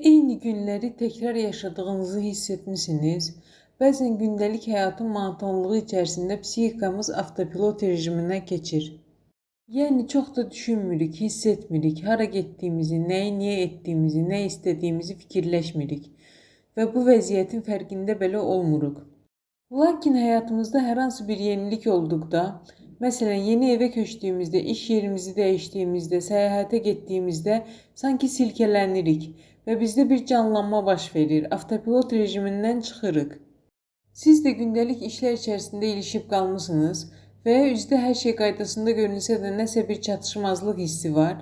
Eyni günləri təkrar yaşadığınızı hiss etmisiniz? Bəzən gündəlik həyatın monotonluğu içərisində psixikamız avtopilot rejiminə keçir. Yəni çox da düşünmürük, hiss etmirik, hara getdiyimizi, nəyi niyə etdiyimizi, nə istədiyimizi fikirləşmirik və bu vəziyyətin fərqində belə olmuruq. Lakin həyatımızda hər hansı bir yenilik olduqda, məsələn, yeni evə köçdüyümüzdə, iş yerimizi dəyişdiyimizdə, səyahətə getdiyimizdə sanki silkələnirik və bizdə bir canlanma baş verir, avtopilot rejimindən çıxırıq. Siz də gündəlik işlər içərisində ilişib qalmısınız və ya üzdə hər şey qaydasında görünsə də nəsə bir çatışmazlıq hissi var.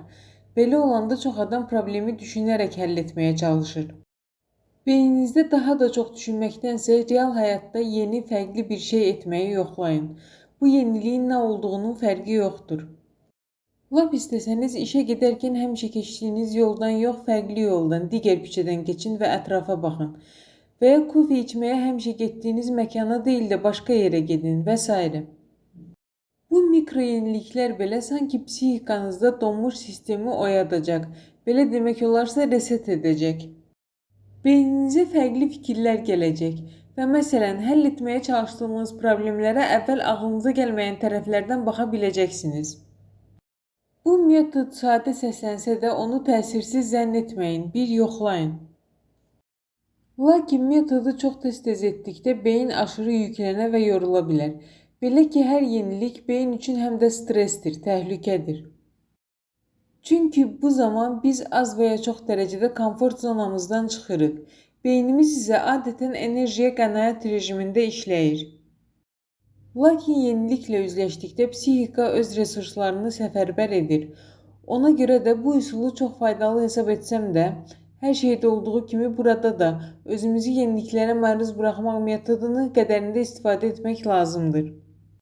Belə olanda çox adam problemi düşünərək həll etməyə çalışır. Beyninizdə daha da çox düşünməkdənsə real həyatda yeni, fərqli bir şey etməyi yoxlayın. Bu yeniliyin nə olduğunun fərqi yoxdur. Lap istəsəniz işə gedərkən həmişə keçdiyiniz yoldan yox, fərqli yoldan, digər küçədən keçin və ətrafa baxın. Və ya kofe içməyə həmişə getdiyiniz məkana deyil də başqa yerə gedin və s. Bu mikro yeniliklər belə sanki psixikanızda donmuş sistemi oyadacaq, belə demək olarsa reset edəcək. Beyninizə fərqli fikirlər gələcək və məsələn, həll etməyə çalışdığınız problemlərə əvvəl ağlınıza gəlməyən tərəflərdən baxa biləcəksiniz. Bu metod sadə səslənsə də onu təsirsiz zənn etməyin, bir yoxlayın. Lakin metodu çox tez-tez etdikdə beyin aşırı yüklənə və yorula bilər. Belə ki, hər yenilik beyin üçün həm də stressdir, təhlükədir. Çünki bu zaman biz az və ya çox dərəcədə komfort zonamızdan çıxırıq. Beynimiz isə adətən enerjiyə qənaət rejimində işləyir. Lakin yeniliklə üzləşdikdə psixika öz resurslarını səfərbər edir. Ona görə də bu üsulu çox faydalı hesab etsəm də, hər şeydə olduğu kimi burada da özümüzü yeniliklərə məruz buraxmaq metodunu qədərində istifadə etmək lazımdır.